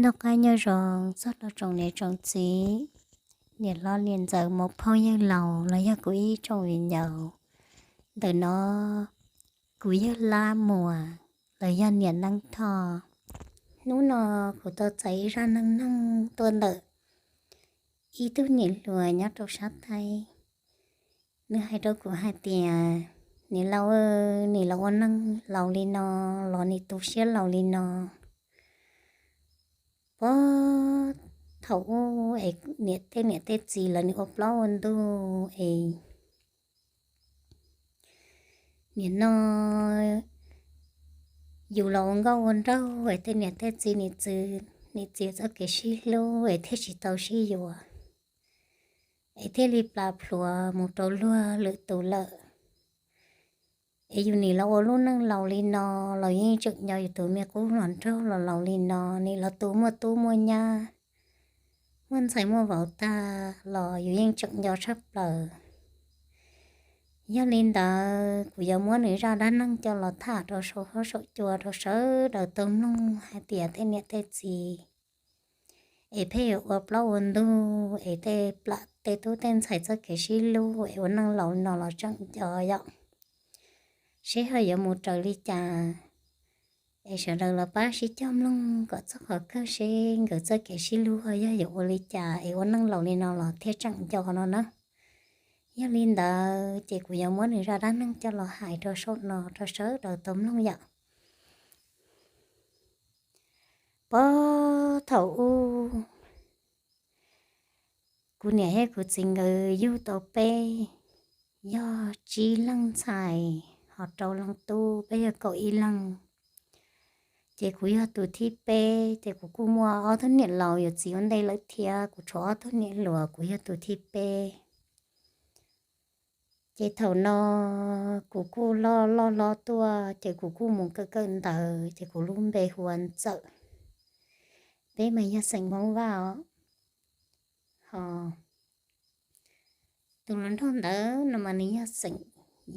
Noj qab nyob zoo txog rau tsoom niam tsoom txiv, niam hlob niam ntxawm, muam phauj yawg laus los yog kuv ib tsoom viv ncaus. Ntawm no kuv yog Lab Muas los yog niam Neeb Thoj. Hnub no kuv tau txais ib zaj neej neeg tuaj ntawm ib tug niam hluas nyob rau sab Thaib. Nws hais rau kuv hais tias, niam laus, nim los ua neej laus li no, los nim tu siab laus li no, puag thaum ub es niam tej niam tej txiv lawv nim ua plaub ua ntug es nim no yus los ua nkauj ua nraug es tej niam tej txiv nim txwv, nim txwv txoj kev sib hlub es thiaj tsis tau sib yuav, es thiaj li plam plhuav mus rau luag lwm tus lawm. Es yus nim los ua lub neej laus li no, los yeej tseem nco yus tus me qub hluas nraug los laus li no, nim los tu muaj tub muaj nyab, muaj ntxhais muaj vauv tag los yus yeej tseem nco tshaj plaws. Yog li ntawd kuv yuav muab nws zaj dab neeg coj los tham rau saum huab saum cua rau sawv daws tau mloog hais tias tej niam tej txiv es pheej yuav ua plaub ua ntug es tej plam tej tub tej ntxhais txoj kev sib hlub es ua neej laus no los tseem nco yom. Seb ho yuav mus raws li cas, es sawv daws los pab sib cog mloog kom txog qhov kawg seb nkawd txoj kev sib hlub ho yog yuav ua li cas es ua neej laus li no los thiaj tseem nco no na. Yog li ntawd ces kuv yuav muab nws zaj dab neeg coj los hais rau saum no rau sawv daws tau mloog yom. Puag thaum ub, kuv niam thiab kuv txiv nkawd yug tau peb, yog tsib leeg ntxhais ho rau leej tub, peb yog kaum ib leeg. Ces kuv yog tus thib peb, ces kuv kuj muaj ob tug niam laus yuav txiv ua ntej lawm thiab, kuv tshuav ob tug niam hluas, kuv yog tus thib peb. Ces thaum no kuv kuj loj loj hlob tuaj, ces kuv kuj mus kawm kawm ntawv, ces kuv lub npe hu ua Ntxawm. Peb mas yog xeem Hmoob Vaj os. Ho tus hluas nraug ntawd no mas nws yog xeem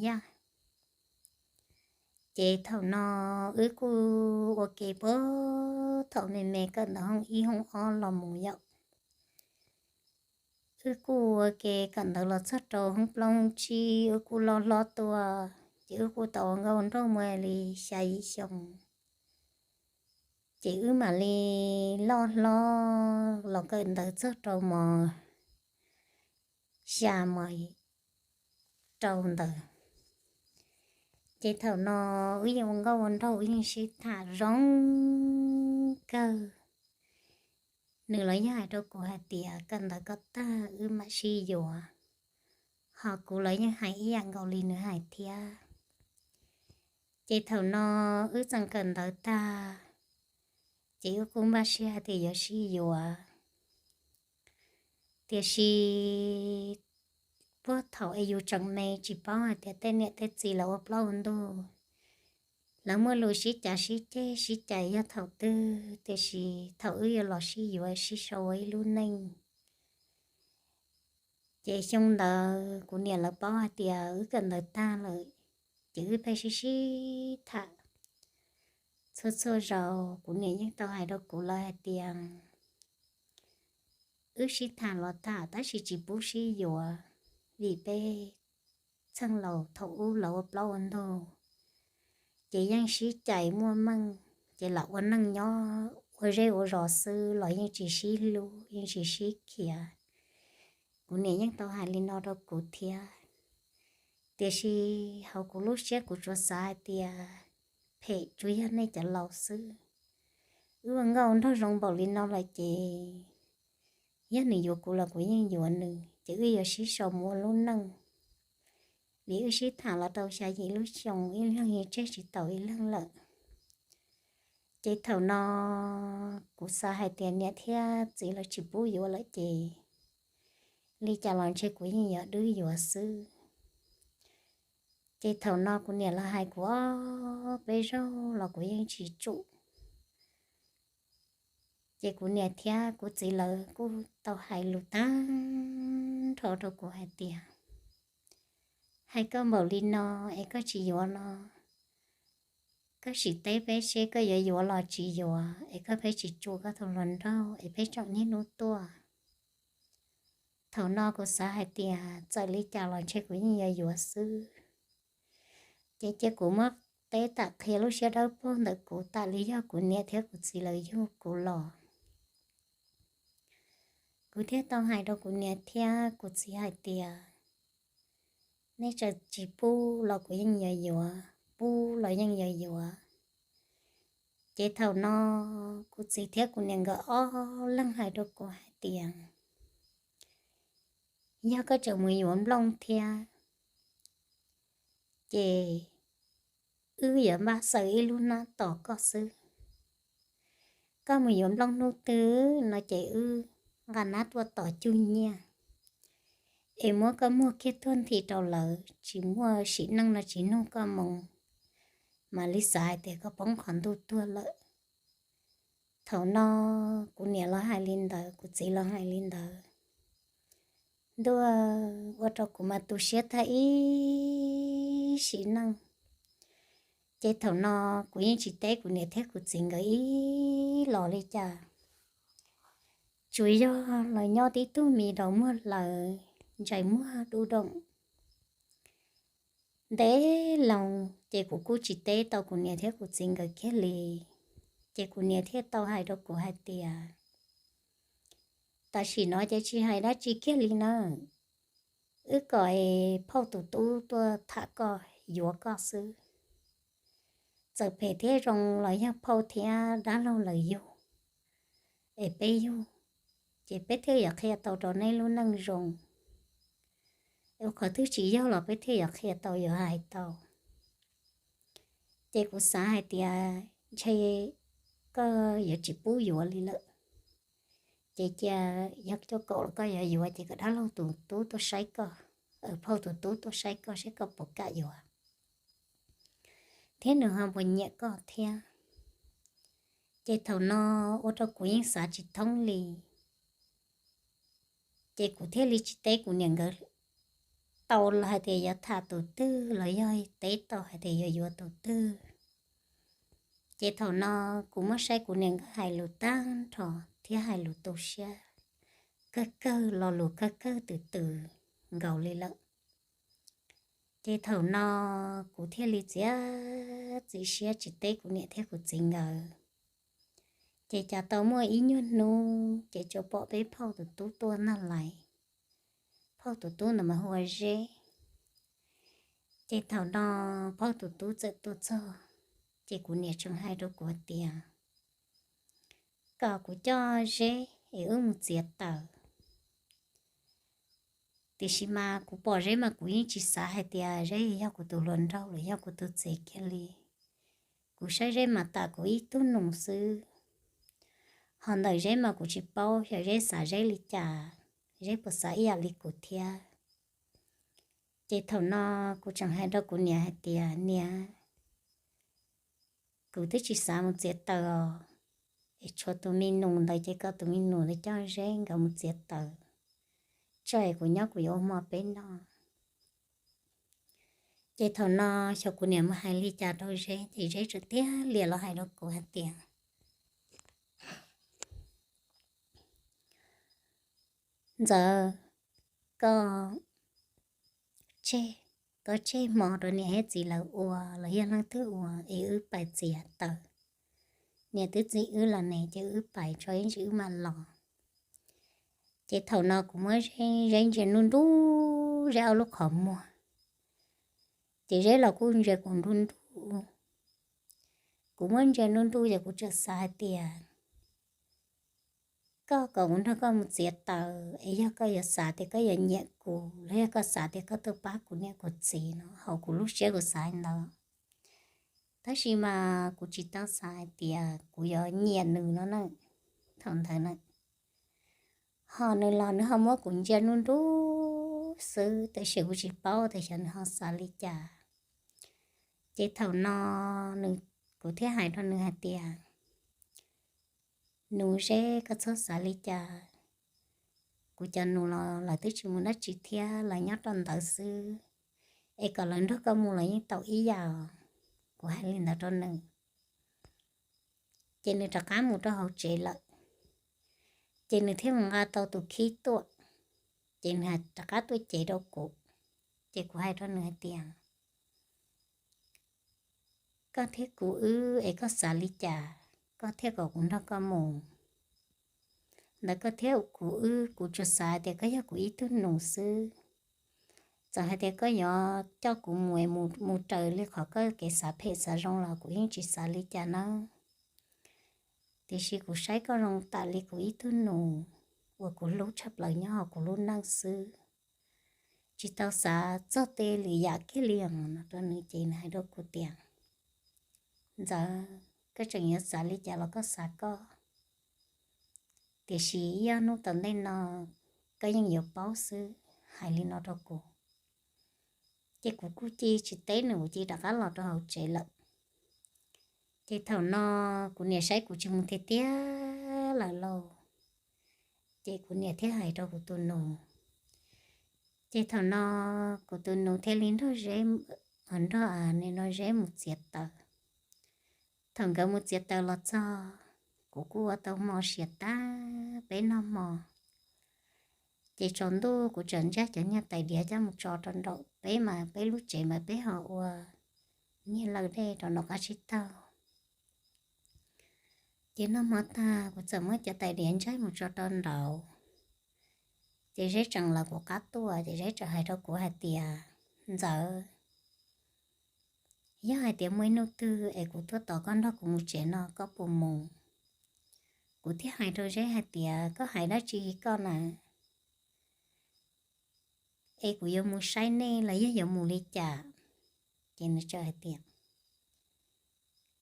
Yaj. Ces thaum no wb kuj ua ke puag thaum me me kawm ntawv hoob ib hoob ob los mus yom. Wb kuj ua ke kawm ntawv los txog rau hoob plaub hoob tsib, wb kuj loj hlob tuaj, ces wb kuj tau ua nkauj ua nraug muaj li xya yim xyoo. Ces wb mam li loj hlob los kawm ntawv txog rau mos xya mos rau ntawd. Ces thaum no wb yeej ua nkauj ua nraug, wb yeej sib tham zoo kawg. Nws los yeej hais rau kuv hais tias kawm ntawv kom tag wb mam sib yuav, ho kuv los yeej hais ib yam nkaus li nws hais thiab. Ces thaum no wb txeem kawm ntawv tag, ces wb kuj npaj siab hais tias yuav sib yuav. Tiam sis puag thaum es yus tseem me tsis paub hais tias tej niam tej txiv lawv ua plaub ua ntug, lawv muaj lus sib cav sib ceg sib cais yog thaum twg, tiam sis thaum wb yuav los sib yuav sib sau ua ib lub neej, ces xyoo ntawd kuv niam lawv paub hais tias wb kawm ntawv tag lawm, ces wb pheej sib sib tham. Txhua txhua zaus kuv niam yeej tau hais rau kuv lawv hais tias wb sib tham los tham tab sis tsis pub sib yuav, vim peb txheej laus thaum ub lawv ua plaub ua ntug, ces yeej sib cais muaj meej, ces lam ua neej nyob ua zej ua zos xwb los yeej tsis sib hlub yeej tsis sib khiav. Kuv niam yeej tau hais li no rau kuv thiab. Tiam sis hauv kuv lub siab kuv tsuas xav hais tias phem tsuas yog nej cov laus xwb. Wb ua nkauj nraug zoo npaum li no lawm ces yog nws yuav kuv los kuv yeej yuav nws, ces wb yuav sib sau mus ua lub neej. Vim wb sib tham los tau xya yim lub xyoo, ib leeg yeej tseg tsis taus ib leeg lawm. Ces thaum no kuv xav hais tias niam thiab txiv lawv tsis pub yuav lawm ces li cas los ntshe kuv yeej yuav dwb yuav xwb. Ces thaum no kuv niam lawv hais kuv ob peb zaug los kuv yeej tsis tsum. Ces kuv niam thiab kuv txiv lawv kuj tau hais lus tag nrho rau kuv hais tias, hais koj npaum li no es koj tsis yuav no, koj sim teb peb seb koj yuav yuav los tsis yuav es koj pheej tsis tso koj tus hluas nraug es peb tsoom niaj hnub tuaj. Thaum no kuv xav hais tias txawm li cas los ntshe kuv yeej yuav yuav xwb. Ces cia kuv muab teb tam qhia lub siab dawb paug ntawm kuv tam li yog kuv niam thiab kuv txiv lawv yug kuv los. Kuv thiaj tau hais rau kuv niam thiab kuv txiv hais tias, nej txawm tsis pub los kuv yeej yuav yuav, pub los yeej yuav yuav. Ces thaum no kuv txiv thiab kuv niam nkawd ob leeg hais rau kuv hais tias, yog koj tseem mus yuav nplooj thiab, ces wb yuav npaj xaws ib lub hnab tos koj xwb. Koj mus yuav nplooj hnub twg no ces wb nqa hnab tuaj tos cug nyiaj, es muab koj muag kiag tuag nthi rau lawv, tsis muaj sim neej no tsis nug koj moo, mam li xav hais tias koj poob qhov ntuj tuag lawm. Thaum no kuv niam los hais li ntawd, kuv txiv los hais li ntawd, ntuj, ua rau kuv mas tu siab tag ib sim neej. Ces thaum no kuv yeej tsis teb kuv niam thiab kuv txiv nkawd ib los li cas, tsuas yog los nyob tib tug me daus muag hlawv, ntsais muag dub doom. Ntev loo ces kuv kuj tsis teb tau kuv niam thiab kuv txiv nkawd kiag li. Ces kuv niam thiaj tau hais rau kuv hais tias, tam sim no ces tsis hais dab tsi kiag li nawb, wb kom es phauj tus tub tuaj tham koj, yuav koj xwb. Txawm phem thiab zoo los yog phauj thiab dab laug lawv yug, es peb yug, ces peb thiaj yuav qhia tau rau nej lub neej zoo. Ua qhov twg tsis yog los peb thiaj yuav qhia tau, yuav hais tau. Ces kuv xav hais tias ntshe koj yuav tsis pub yuav li lawm. Ces cia yog coj kaum los koj yuav yuav ces kom dab laug tus tub tuaj saib koj, phauj tus tub tuaj saib koj seb koj puas kam yuav, thiab nws ho puas nyiam koj thiab. Ces thaum no ua rau kuv yeej xav tsis thoob li. Ces kuv thiaj li tsis teb kuv niam nkawd tau los hais tias yuav tham tus twg los yog teb tau hais tias yuav yuav tus twg. Ces thaum no kuv muab saib kuv niam nkawd hais lus tag nrho thiab hais lus tu siab kawg kawg, lo lus kawg kawg twm twm nkaus li lawm. Ces thaum no kuv thiaj li txiav txim siab tsis teb kuv niam thiab kuv txiv nkawd. Ces cas tau muaj ib nyuag hnub ces tsuas pom peb phauj tus tub tuaj nag lais. Phauj tus tub ntawd mas hu ua Zeb. Ces thaum no phauj tus tub txawm tuaj txog, ces kuv niam tseem hais rau kuv tias kom kuv coj Zeb es wb mus txiav taws. Tiam sis mas kuv pom Zeb mas kuv yeej tsis xav hais tias Zeb yog kuv tus hluas nraug los yog kuv tus txiv kiag li. Kuv saib Zeb mas tam kuv ib tug nus xwb. Ho ntawm Zeb mas kuv tsis paub xyov Zeb xav Zeb li cas, Zeb puas xav ib yam li kuv thiab. Ces thaum no kuv tseem hais rau kuv niam hais tias, niam, kuv twb tsis xav mus txiav taws os, es tshuav tus me nus ntawd ces kom tus me nus ntawd coj Zeb nkawd mus txiav taws, tso es kuv nyob kuv yuav ua hmo peb noj. Ces thaum no xyov kuv niam mus hais li cas rau Zeb ces Zeb txawm tiag lias los hais rau kuv hais tias, Ntxawm, koj tseg, koj tseg hmo rau niam thiab txiv lawv ua los yog leej twg ua es wb pais txiav taws. Niam twb txib wb los ne ces wb pais tso ib ntsis wb mam los. Ces thaum no kuv muab Zeb, Zeb ntsia nruj nruj Zeb ob lub qhov muag, ces Zeb los kuj ntsia kuv nruj nruj. Kuv muab ntsia nruj nruj ces kuv txawm xav hais tias, koj kom kuv nrog koj mus txiav taws es yog koj yuav xav tias koj yuav nyiam kuv los yog koj xav tias koj tuaj pab kuv niam kuv txiv no, hauv kuv lub siab kuv xav li ntawd. Tab sis mas kuv tsis tau xav hais tias kuv yuav nyiam nws no na. Thaum ntawd na, ho nws los nws ho muab kuv ntsia nruj nruj xwb, tab sis kuv tsis paub tias xyov nws ho xav li cas. Ces thaum no nws, kuv thiaj hais rau nws hais tias, nus Zeb, koj txhob xav li cas. Kuv cov nus los lawv twb tsis mus dab tsi thiab, lawv nyob rau ntawd xwb, es kom lawv nrog koj mus los yeej tau ib yam. Kuv hais li ntawd rau nws. Ces nws rov qab mus rau hauv tsev lawm. Ces nws thiaj mus nqa tau tus khib tuaj, ces nws rov qab tuaj cev rau kuv. Ces kuv hais rau nws hais tias, koj thiab kuv wb es koj xav li cas, koj thiaj kom kuv nrog koj mus. Ntawd koj thiab kuv wb, kuv tsuas xav tias koj yog kuv ib tug nus xwb. Txawm hais tias koj yuav coj kuv mus, mus raws li qhov koj kev xav phem xav zoo los kuv yeej tsis xav li cas nawb. Tiam sis kuv saib koj zoo tam li kuv ib tug nus uas kuv hlub tshaj plaws nyob hauv kuv lub neej xwb, tsis tau xav txog tej lwm yam kiag li os no rau nws. Ces nws hais rau kuv tias, Ntxawm, koj tseem yuav xav li cas los koj xav koj, tiam sis ib ob hnub tom ntej no koj yeej yuav paub xwb. Hais li no rau kuv, ces kuv kuj cia tsis teb nws, kuv cia rov qab los rau hauv tsev lawm. Ces thaum no kuv niam saib kuv tsis mus tiag tiag lawm lauj, ces kuv niam thiaj hais rau kuv tus nus. Ces thaum no kuv tus nus thiaj li nrog Zeb, nrog nim no Zeb mus txiav taws. Thaum nkawd mus txiav taws los txog, kuv kuj ua tau hmo siav tag, peb noj hmo. Ces tsaus ntuj kuv txawm ntsaj cov niag tais diav coj mus tso rau nraum, peb mas peb lub tsev mas peb ho ua niag law dej rau nraum qab tsib taug. Ces noj hmo tag kuv txawm muab cov tais diav ntsaj mus tso rau nraud. Ces Zeb tseem lawv kuv qab tuaj, ces Zeb txawm hais rau kuv hais tias, Ntxawm, yog hais tias muaj ib hnub twg es kuv tuaj tos koj nrog kuv mus tsev no koj puas mus? Kuv thiaj hais rau Zeb hais tias, Koj hais dab tsi koj na? Es kuv yuav mus saib nej los yog yuav mus li cas? Ces nws txawm hais tias,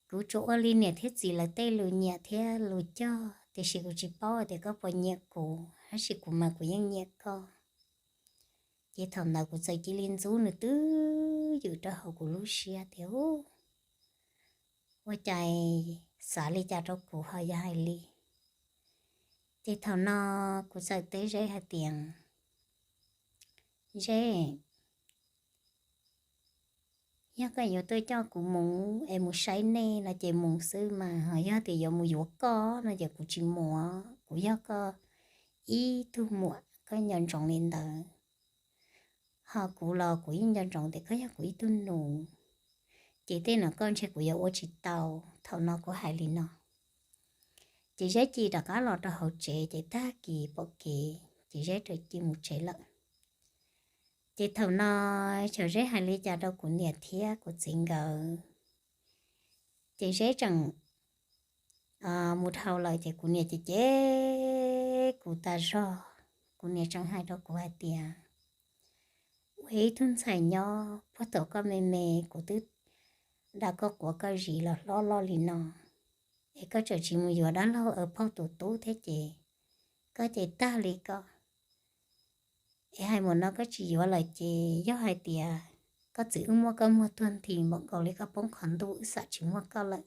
Kuv tsuas ua li niam thiab txiv lawv tej lus nyiam thiab lus cog, tiam sis kuv tsis paub tias koj puas nyiam kuv, tab sis kuv mas kuv yeej nyiam koj. Ces thaum ntawd kuv txawm cia li ntxub nws twj ywm rau hauv kuv lub siab tias, Ua cas xav li cas rau kuv ho yog hais li. Ces thaum no kuv txawm teb Zeb hais tias, Zeb, yog koj yuav tuaj coj kuv mus es mus saib nej no ces mus xwb mas, ho yog tias yuav mus yuav koj no ces kuv tsis mus. Kuv yog koj ib tug muam, koj nco ntsoov li ntawd. Ho kuv los kuv yeej nco ntsoov tias koj yog kuv ib tug nus, ces tej no koj ntshe kuv yuav ua tsis tau. Thaum no kuv hais li no, ces Zeb cia rov qab los rau hauv tsev, ces tag kis pom kev ces Zeb raws cia mus tsev lawm. Ces thaum no xyov Zeb hais li cas rau kuv niam thiab kuv txiv nkawd, ces Zeb tseem mus dhau lawm, ces kuv niam ces cem kuv tas zog. Kuv niam tseem hais rau kuv hais tias, Ua ib tug ntxhais nyob puag thaum koj me me kuv twb da koj quav koj zis los hlob loj li no, es koj tseem tsis mus yuav dab laug Aws Phauj tus tub thiab ces koj ces tag li koj. Es hais mus no koj tsis yuav lawm ces yog hais tias koj txiv wb muab koj muag tuag nthi npaum nkaus li koj poob qhov ntuj, wb xam tsis muaj koj lawm,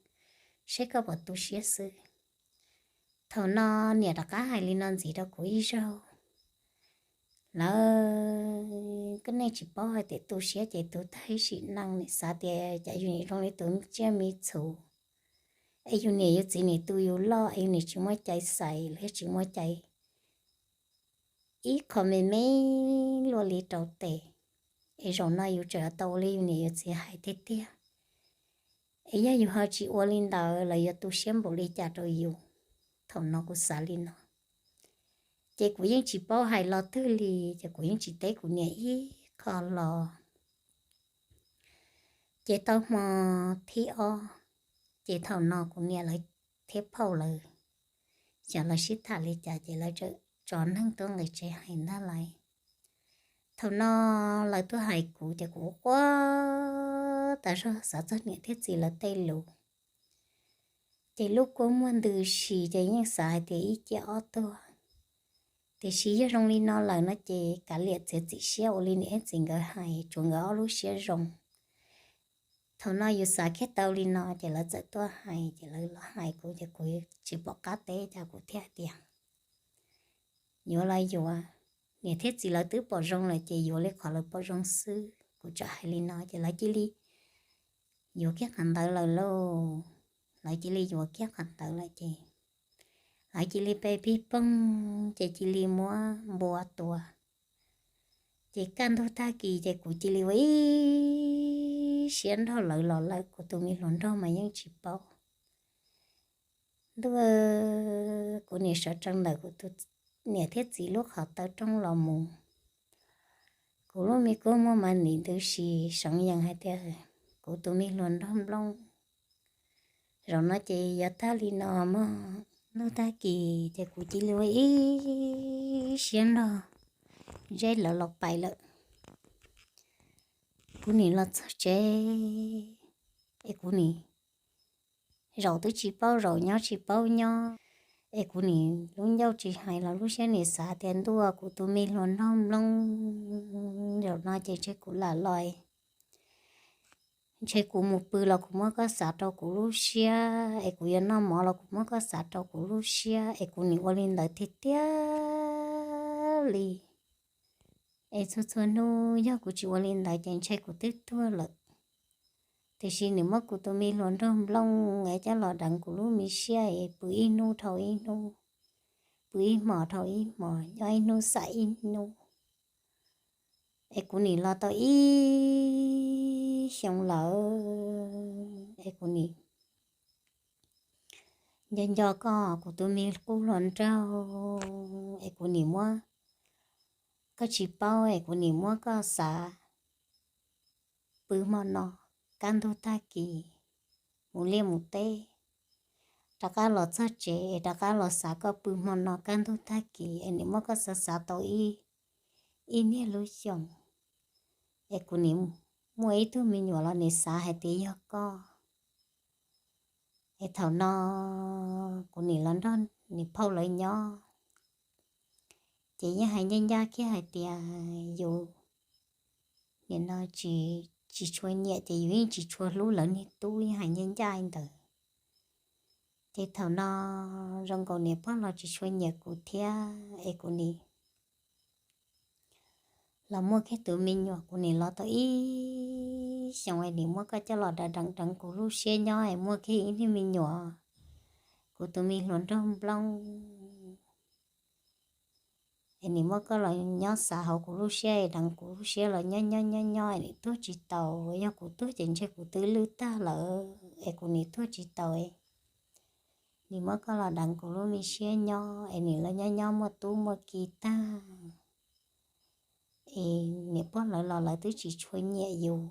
seb koj puas tu siab xwb. Thaum no niam rov qab hais li no ntxiv rau kuv ib zaug, Lawv, koj nej tsis paub hais tias tu siab ces tu tag ib sim neej, nim xav tias cas yus nim zoo li tus tsiaj me txhu, es yus niam yus txiv nim tu yus loj es yus nim tsis muaj cai xaiv los yog tsis muaj cai ib qho me me luaj li rau tes, es zaum no yus tseem tau ua li yus niam yus txiv hais tiag tiag. Es yog yus ho tsis ua li ntawd los yuav tu siab npaum li cas rau yus. Thaum no kuv xav li no, ces kuv yeej tsis paub hais lo twg li, ces kuv yeej tsis teb kuv niam ib qho los. Ces tau hmo thib ob, ces thaum no kuv niam lawv thiab phauj lawv, xyov lawv sib tham li cas ces lawv tso neeg tuaj nqis tsev hais ntag lauj. Thaum no lawv tuaj hais kuv ces kuv quaj tas zog xav txog niam thiab txiv lawv tej lus. Ces lub kua muag ntws si ces yeej xav hais tias ib ciaj ob tuag. Tiam sis yog zoo li no lawm no ces kav liam txiav txim siab ua li niam thiab txiv nkawd hais, tsuav nkawd ob lub siab zoo. Thaum no yus xav kiag tau li no ces lawv txawm tuaj hais, ces lawv los hais kuv ces kuv tsis pom qab teb ces kuv thiaj hais tias, Yuav los yuav, niam thiab txiv lawv twb pom zoo lawm ces yuav li qhov lawv pom zoo xwb. Kuv txawm hais li no ces lawv cia li yuav kiag qhov ntawd lawm lauj. lawv cia li yuav kiag qhov ntawd lawm ces lawv cia li pe pig poog ces cia li muab npua tua. Ces kaj ntug tag kis ces kuv cia li ua ib siab nrog lawv los lawm, kuv tus me hluas nraug mas yeej tsis paub. Ntuj, kuv nim sawv tsees ntawm kuv tus niam thiab txiv lub qhov taw rooj los mus. Kuv lub me kua muag mas nim ntws si seev yees hais tias kuv tus me hluas nraug nplooj zaum no ces yuav tag li no mog. Ntuj tag kis ces kuv cia li ua ib siab nrog zeb lawv los pais lawm. Kuv nim los txog tsev es kuv nim zaum twb tsis paub zaum nyob tsis paub nyob, es kuv nim lub ncauj tsis hais los lub siab nim xav tias ntuj, kuv tus me hluas nraug nplooj zaum no ces ntshe kuv lam los, ntshe kuv mus pw los kuv muab koj xav rau kuv lub siab, es kuv yuav noj mov los kuv muab koj xav rau kuv lub siab, es kuv nim ua li ntawd tiag tiag li. Es txhua txhua hnub yog kuv tsis ua li ntawd ces ntshe kuv twb tuag lawm. Tiam sis nim muab kuv tus me hluas nraug nplooj es coj los deev kuv lub me siab es pw ib hnub dhau ib hnub, pw ib hmos dhau ib hmos, nyob ib hnub xam ib hnub. Es kuv nim los tau ib xyoo lawm, es kuv nim nco nco koj kuv tus me qub hluas nraug, es kuv nim muab, koj tsis paub es kuv nim muab koj xav pw hmo no kaj ntug tag kis, mus liaj mus teb, rov qab los txog tsev es rov qab los xav koj pw hmo no kaj ntug tag kis, es nim muab koj xav xav tau ib, ib niag lub xyoos, es kuv nim muaj ib tug me nyuam los nim xav hais tias yog koj. Es thaum no kuv nim los nrog niam phauj lawv nyob, ces yeej hais ncaj ncaj kiag hais tias yus nim no tsis, tsis tshua nyiam ces yus yeej tsis tshua hlub lawv niag tub, yeej hais ncaj ncaj li ntawd. Ces thaum no zoo nkaus niam pog los tsis tshua nyiam kuv thiab, es kuv nim los muaj kiag tus me nyuam, kuv nim los tau ib xyoos es nim muab koj coj los deev deev kuv lub siab nyob es muaj kiag ib niag me nyuam, kuv tus me hluas nraug nplooj, es nim muab koj los nyob xav hauv kuv lub siab es deev kuv lub siab los nyob nyob nyob nyob es nim tuag tsis tau. Yog kuv tuag ces ntshe kuv twb lwj tag lawm es kuv nim tuag tsis tau. Nim muab koj los deev kuv lub me siab nyob es nim los nyob nyob muaj tub muaj ki tag, es niam pog lawv los lawv twb tsis tshua nyiam yus.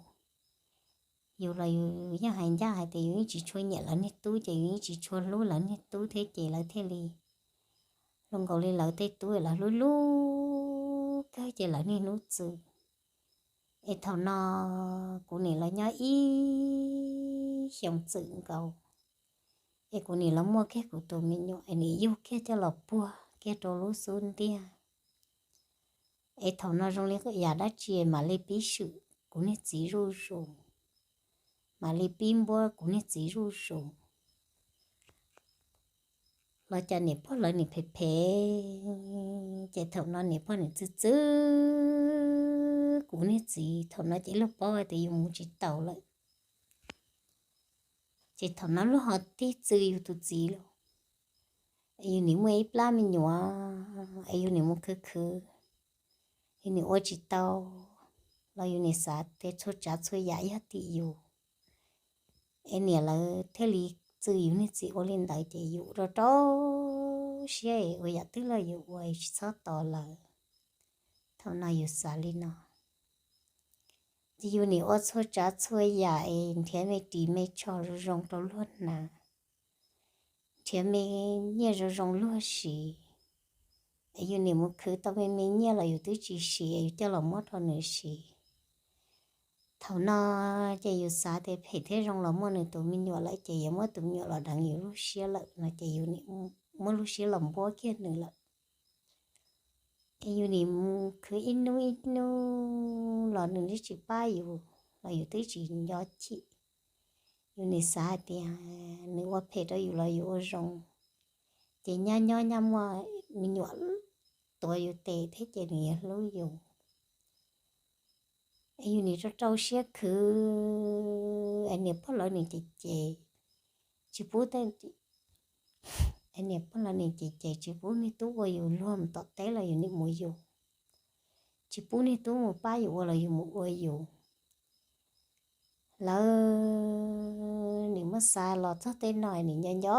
Yus los yus yeej hais ncaj hais tias yus yeej tsis tshua nyiam lawv niag tub ces yus yeej tsis tshua hlub lawv niag tub thiab ces lawv thiaj li, zoo nkaus li lawv tej tub lawv hlub hlub kawg ces lawv niaj hnub txwv. Es thaum no kuv nim los nyob ib xyoos txwm nkaus, es kuv nim los muaj kiag kuv tus me nyuam es nim yug kiag coj los puag kiag rau lub xub ntiag. Es thaum no zoo li yam dab tsi mam li pib swm kuv niag txiv zuj zus, mam li pib npuab kuv niag txiv zuj zus. Los cas niam pog lawv nim phem phem, ces thaum no niam pog nim txwv txwv kuv niag txiv, thaum no ces luag paub hais tias yus mus tsis taus lawm. Ces thaum no luag ho tig txwv yus tus txiv lauj, es yus nim muaj ib plab me nyuam, es yus nim mus khwv khwv, yus nim ua tsis tau, los yus nim xav tias txhua tsav txhua yam yog tim yus, es niam lawv thiaj li txwv yus niag txiv ua li ntawd ces yus rau rau siab es ua yam twg los yus ua tsis txhob tos lawv. Thaum no yus xav li no, ces yus nim ua txhua tsav txhua yam es nrhiav me ris me tsho zoo zoo rau luag hnav, nrhiav me nyiaj zoo zoo luag siv, es yus nim mus khwv tau me me nyiaj los yus twb tsis siv es yus coj los muab rau nws siv. Thaum no ces yus xav tias phem thiab zoo los muaj nws tus me nyuam lawm ces yuav muab tus me nyuam los deev yus lub siab lawm no ces yus nim muab lub siab los npuab kiag nws lawm. Es yus nim mus khwv ib hnub ib hnub los nws twb tsis pab yus, los yus twb tsis nco chim. Yus nim xav hais tias nws ua phem rau yus los yus ua zoo, ces nyob nyob nyaj muaj me nyuam tuav yus tes thiab ces nws yuav hlub yus. Es yus nim rau rau siab khwv, es niam pog lawv nim cem cem, tsis pub tej, niam pog los niam ces ces tsis pub niag tub ua yus luag mus tom teb los yus niam mus yus, tsis pub niag tub mus pab yus ua los yus mus ua yus. Lawv nim muab xa los txog tej no nim nco nco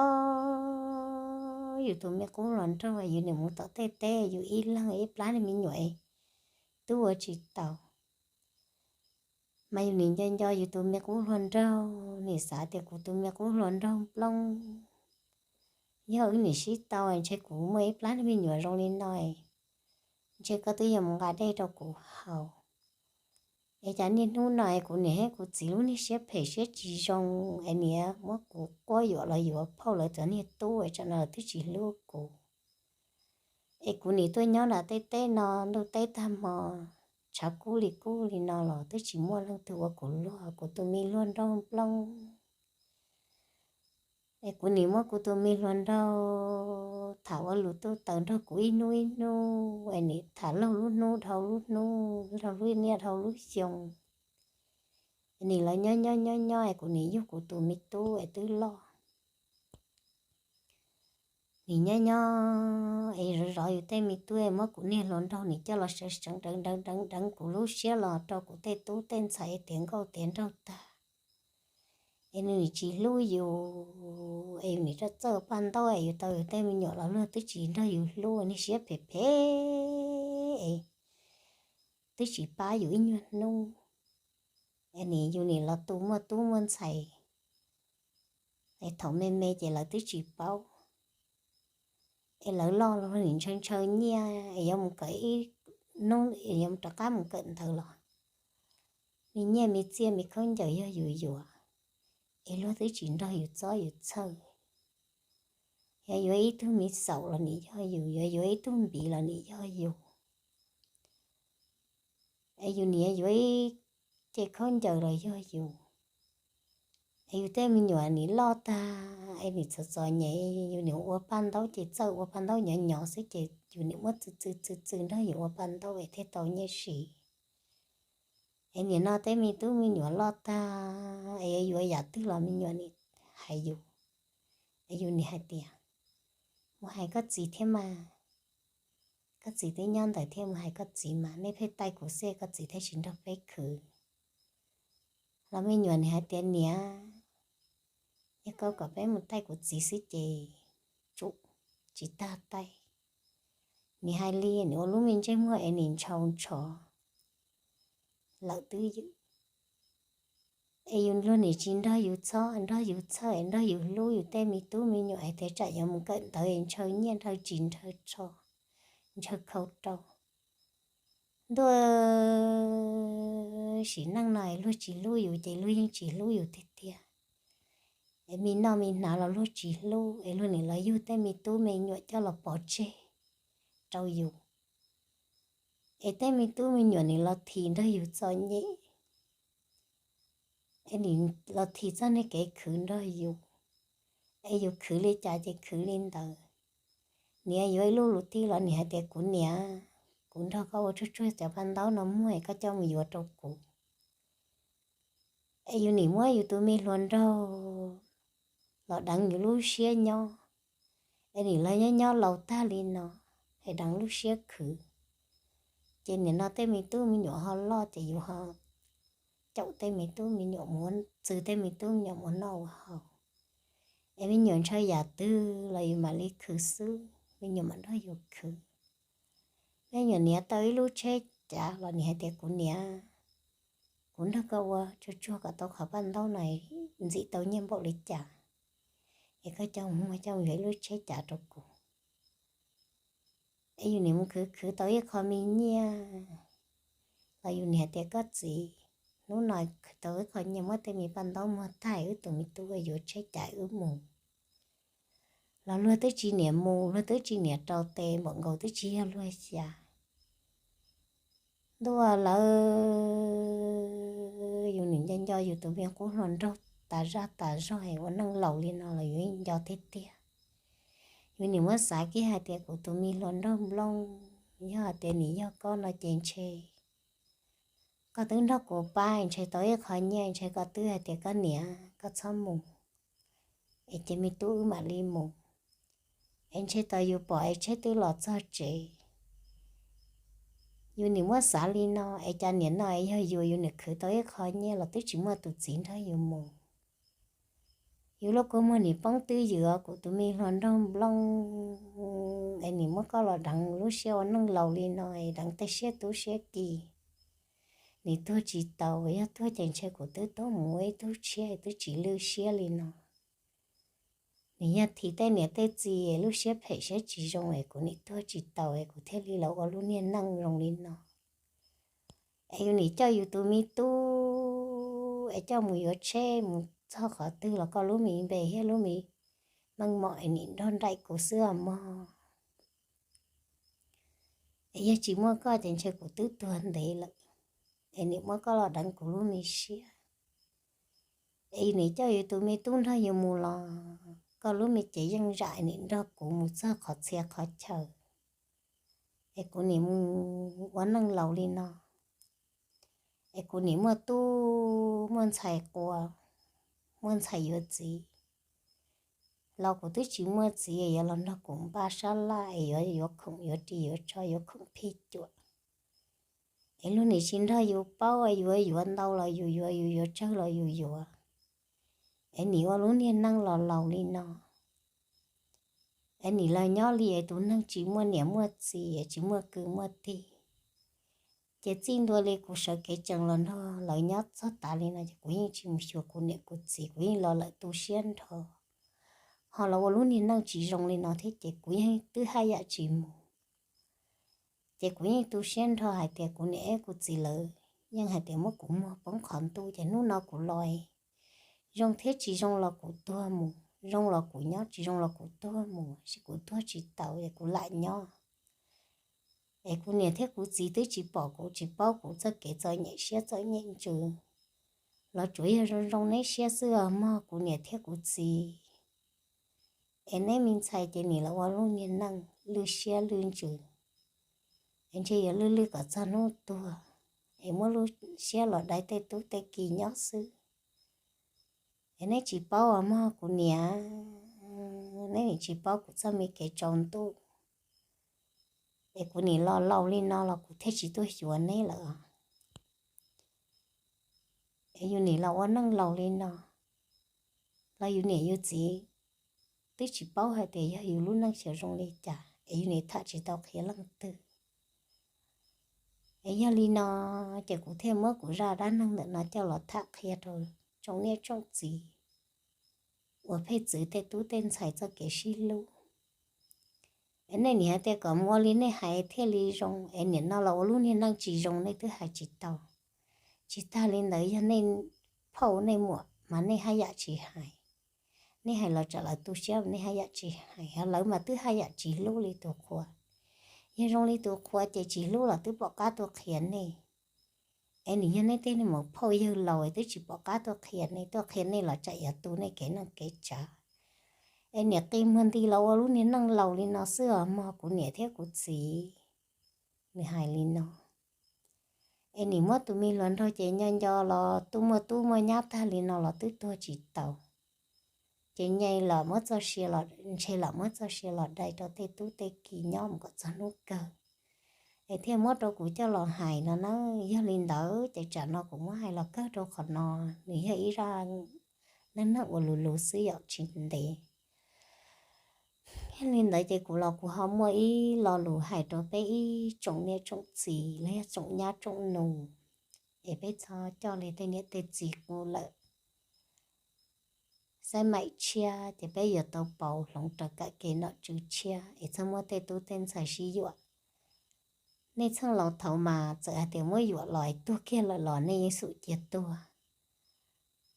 yus tus me qub hluas nraug, yus nim mus tom tej teb yus ib leeg ib plab niag me nyuam tub ua tsis tau. Mas yus nim nco nco yus tus me qub hluas nraug, nim xav tias kuv tus me qub hluas nraug nplooj, yog wb nim sib tau ntshe kuv muaj ib plab niag me nyuam zoo li no, ntshe koj twb yuav mus nqa dej rau kuv haus. Es cas niaj hnub no es kuv niam thiab kuv txiv lub niag siab phem siab tsis zoo, es niam muab kuv quab yuam los yuav phauj lawv cov niag tub, es tsam no lawv twb tsis hlub kuv. Es kuv nim tuaj nyob nram tej teb no, ntuj teb tag hmo, tshav kub li kub li no los twb tsis muaj leej twg ua kuv luag, kuv tus me hluas nraug nplooj. Es kuv nim muab kuv tus me hluas nraug tham ua lus tuj taws nrog kuv ib hnub ib hnub, es nim tham laug lub hnub dhau lub hnub, dhau lub niaj dhau lub xyoo. Nim los nyob nyob nyob nyob es kuv nim yug kuv tus me tub es twb loj. Nim nyob nyob es zov zov yus tej me tub es muab kuv niag hluas nraug nim coj los seev seev deev deev deev deev kuv lub siab los rau kuv tej tub tej ntxhais tiav nkauj tiav nraug tag. Es nws nim tsis hlub yus, es yus nim txawj txawj paj ntaub es yus tau yus tej me nyuam los luag twb tsis nrog yus hlub, niag siab phem phem es twb tsis pab yus ib nyuag hnub. Es nim yus nim los tu muaj tub muaj ntxhais, es thaum me me ces lawv twb tsis paub, es lawv loj los nim ntshaw ntshaw nyiaj es yuav mus kawm ib hnub es yuav rov qab mus kawm ntawv los, me nyiaj me txiaj me khaub ncaws yog yus yuav, es luag twb tsis nrog yus txob yus txhawj. Yog yuav ib tug me xaum los nim yog yus, yog yuav ib tug npiv los nim yog yus, es yus nim yuav ib ce khaub ncaws los yog yus. Es yus tej me nyuam nim loj tag es nim txom txom nyem, yus nim ua paj ntaub ces txawj ua paj ntaub nyov nyov xwb ces yus nim muab txwv txwv txwv txwv nrog yus ua paj ntaub es thiaj tau nyiaj siv. Es nim no tej me tub me nyuam loj tag es yuav yam twg los me nyuam nim hais yus, es yus nim hais tias, mus hais koj txiv thiab mas, koj txiv twb nyob ntawd thiab, mus hais koj txiv mas, nej pheej taij kuv xwb koj txiv thiaj tsis nrog peb khwv. Los me nyuam nim hais tias, niam, yog koj kom peb mus taij kuv txiv xwb ces tsum, tsis tag taij. Nim hais li nim ua lub me ntsej muag es nim ntshaus ntshov lawm twb ywm. Es yus luag nim tsis nrog yus txhob nrog yus txhawj es nrog yus hlub yus tej me tub me nyuam es tias tsam yuav mus kawm ntawv es ntshaw nyiaj ntshaw tsis ntshaw tsho, ntshaw khau rau. Ntuj, sim neej no es luag tsis hlub yus ces luag yeej tsis hlub yus tiag tiag. Es me noj me hnav los luag tsis hlub es luag nim los yug tej me tub me nyuam coj los pov tseg rau yus. Es tej me tub me nyuam nim los thim nrog yus txom nyem, es nim los thim txoj niag kev khwv nrog yus. Es yus khwv li cas ces khwv li ntawd. Niam yuav ib lub lus tij los nim hais tias, kuv niam, kuv nrog koj ua tsuag tsuag cov paj ntaub no muag es koj coj mus yuav rau kuv. Es yus nim muab yus tus me hluas nraug los deev yus lub siab nyob, es nim los nyob nyob laus tag li no, es deev lub siab khwv. Ces nim no tej me tub me nyuam ho loj ces yus ho caum tej me tub me nyuam mus, txwv tej me tub me nyuam mus noj ua haus. Es me nyuam ntshaw yam twg los yus mam li khwv xwb, me nyuam mam nrog yus khwv. Me nyuam niam tau ib lub tsheb cav los nim hais tias, kuv niam, kuv nrog koj ua tsuag tsuag kom tau qhov paj ntaub no, ntxim tau nyiaj npaum li cas, es koj coj mus muag coj mus yuav ib lub tsheb cav rau kuv. Es yus nim mus khwv khwv tau ib qho me nyiaj los yus nim hais tias, koj txiv, hnub no khwv tau ib qho nyiaj muab tej me paj ntaub muag tag wb tus me tub yuav tsheb cav wb mus. Los luag twb tsis niam mus, luag twb tsis niam rau tes, npaum nkaus twb tsis yog luag xya. Ntuj, lawv, yus nim nco nco yus tus me qub hluas nraug tas zaj tas zog es ua neej laus li no los yus yeej nco tiag tiag. Yus nim muab xav kiag hais tias kuv tus me hluas nraug nplooj, yog hais tias nim yog koj no ces ntshe koj twb nrog kuv pab ntshe tau ib qho nyiaj ntshe koj twb hais tias, koj niam, koj txhob mus. es ces me tub wb mam li mus. Es ntshe tos yus pom es tsheb twb los txog tsev. Yus nim muab xav li no es cas niam no es yog yus, yus nim khwv tau ib qho nyiaj los twb tsis muaj tus txiv nrog yus mus. Yus lub kua muag nim poob twb ywm, kuv tus me hluas nraug nplooj, es nim muab koj los deev lub siab ua neej laus li no es deev tej siab tub siab ki. Nim tuag tsis taus, yog tuag ces ntshe kuv twb tuag mus ua ib tug tshiab twb tsis lwj siab li no. Nim yog thim tej niam tej txiv lub siab phem siab tsis zoo es kuv nim tuag tsis taus es kuv thiaj li los ua lub niag neej zoo li no. Es yus nim coj yus tus me tub es coj mus yuav tsheb mus txog qhov twg los koj lub me npe thiab lub me meej mom es nim nrog nraim kuv xwb os mog. Es yog tsis muaj koj ces ntshe kuv twb tuag ntev lawm, es nim muab koj los deev kuv lub me siab. Es nim coj yus tus me tub nrog yus mus los koj lub me cev yeej zam nim nrog kuv mus txog qhov txhia qhov chaw. Es kuv nim mus ua neej laus li no, es kuv nim muaj tub muaj ntxhais qua, muaj ntxhais yuav txiv. Los kuv twb tsis muaj txiv es yuav los nrog kuv npaj sab laj es yuav yuav khoom yuav ris yuav tsho yuav khoom phij cuam. Es luag nim tsis nrog yus paub, yuav yuav ntau los yus yuav, yus yuav tsawg los yus yuav. Es nim ua lub niag neej los laus li no, es nim los nyob li es tus neeg tsis muaj niam muaj txiv es tsis muaj kwv muaj tij. Ces txij ntua li kuv sawv kev tsees los nrog lawv nyob txog tas li no ces kuv yeej tsis mus xyuas kuv niam kuv txiv, kuv yeej los lawm tu siab nrho. Ho los ua lub niag neej tsis zoo li no thiab ces kuv yeej twb haj yam tsis mus. Ces kuv yeej tu siab nrho hais tias kuv niam kuv txiv lawv yeej hais tias muab kuv muag poob qhov ntuj ces hnub no kuv los zoo thiab tsis zoo los kuv tuag mus, zoo los kuv nyob, tsis zoo los kuv tuag mus, sis kuv tuag tsis taus es kuv lam nyob. Es kuv niam thiab kuv txiv twb tsis pom kuv tsis paub kuv txoj kev txom nyem siab txom nyem ntsws. Los tsuav yog zoo zoo neb siab xwb os mog kuv niam thiab kuv txiv. Es neb me ntxhais ces nim los ua lub niag neej lwj siab lwj ntsws, es ntshe yuav lwj lwj kom txog hnub tuag, es muab lub siab los dai tej tub tej ki nyob xwb. Es neb tsis paub os mog kuv niam, neb nim tsis paub kuv txoj me kev tsaus ntuj. Es kuv nim los laus li no los kuv thiaj tsis tuaj xyuas neb lawm. Es yus nim los ua neej laus li no, los yus niam yus txiv twb tsis paub hais tias yog yus lub neej xyaw zoo li cas es yus nim tham tsis tau qhia leej twg. Es yog li no ces kuv thiaj muab kuv zaj dab neeg ntawm no coj los tham qhia rau tsoom niam tsoom txiv uas pheej txwv tej tub tej ntxhais txoj kev sib hlub. Es nej nim hais tias kom mus ua li nej hais thiaj li zoo, es nim no los ua lub niag neej tsis zoo nej twb hais tsis tau. Tsis tag li ntawd yog nej phauj nej muam mas nej haj yam tsis hais. Nej hais los tsam lawv tu siab nej haj yam tsis hais, lawv mas twb haj yam tsis hlub li tus qhua. Yog zoo li tus qhua ces tsis hlub los twb pom qab tuaj qhia nej. Es nim yog nej tej niag maum phauj yawg laus twb tsis pom qab tuaj qhia nej, tuaj qhia nej los tsam yuav tu nej kev neej kev tsav. Es niam qi muag nti los ua lub niag neej laus li no xwb os mog kuv niam thiab kuv txiv. Nws hais li no. Es nim muab tus me hluas nraug ces nco nco los tuaj muaj tub muaj nyab tag li no los twb tuag tsis taus. Ces nyaj los muab txoj sia los, ntshe los muab txoj sia los dai rau tej tub tej ki nyob mus kom txog hnub kawg. Es thiaj muab rau kuv coj los hais no na. Yog li ntawd ces tsam no kuv muab hais los kawg rau qhov no, nws yog ib zaj neej neeg uas lus lus xwb yom tsis ntev. Yog li ntawd ces kuv los kuv ho muaj ib lo lus hais rau peb ib tsoom niam tsoom txiv los yog tsoom nyab tsoom nus, es peb txhob coj li tej niam tej txiv kuv lawm. Xaib maim tshiab ces peb yuav tau pauv hloov raws kam kev nom tswv tshiab es txhob muab tej tub tej ntxhais sib yuam. Nej txheej laus thaud mas txawm hais tias muab yuam los tuag kiag lawm los nej yeej xum cia tuag.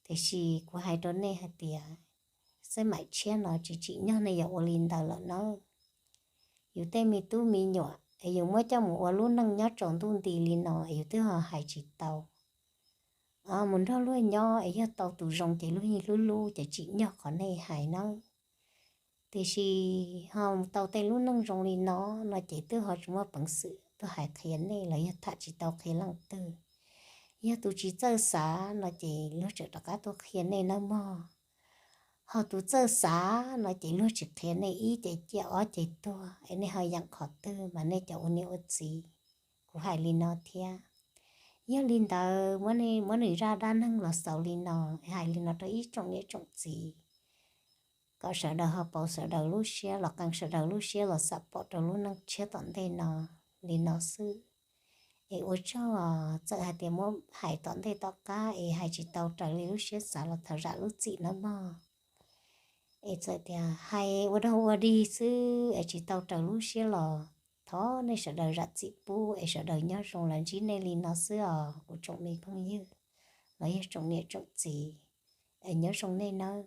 Tiam sis kuv hais rau nej hais tias xaib maim tshiab no tsis tsim nyog nej yuav ua li ntawd lawm nawb. Yus tej me tub me nyuam es yus muab coj mus ua lub neej nyob tsaus ntuj nti li no es yus twb ho hais tsis tau. Mus nrog luag nyob es yog tau tus zoo ces luag yeej hlub hlub ces tsim nyog qhov nej hais nawb. Tiam sis ho tau tej lub neej zoo li no, no ces twb ho tsis muaj peev xwm tuaj hais qhia nej los yog tham tsis tau qhia leej twg. Yog tus tsis txawj xav no ces luag tseem rov qab tuaj qhia nej nawb mog. Ho tus txawj xav no ces luag tsis qhia nej, ib ces ciaj, ob ces tuag, es nej ho yeem qhov twg mas nej cov ua niam ua txiv. Kuv hais li no thiab. Yog li ntawd muab nws zaj dab neeg los xaus li no, hais li no rau ib tsoom niam tsoom txiv, kom sawv daws ho pauv sawv daws lub siab los, qee sawv daws lub siab los xam pom rau lub neej tshiab tom ntej no li no xwb. Es ua tsaug, txawm hais tias muab hais tom ntej tom qab es hais tsis tau raws li lub siab xav los thov zam lub txim nawb mog. Es txawm tias hais ua dog ua dig xwb es tsis tau raws lub siab los thov nej sawv daws zam txim pub, es sawv daws nyob zoo, los ntsib nej li no xwb os kuv tsoom me phooj ywg los yog tsoom niam tsoom txiv, es nyob zoo nej nawb.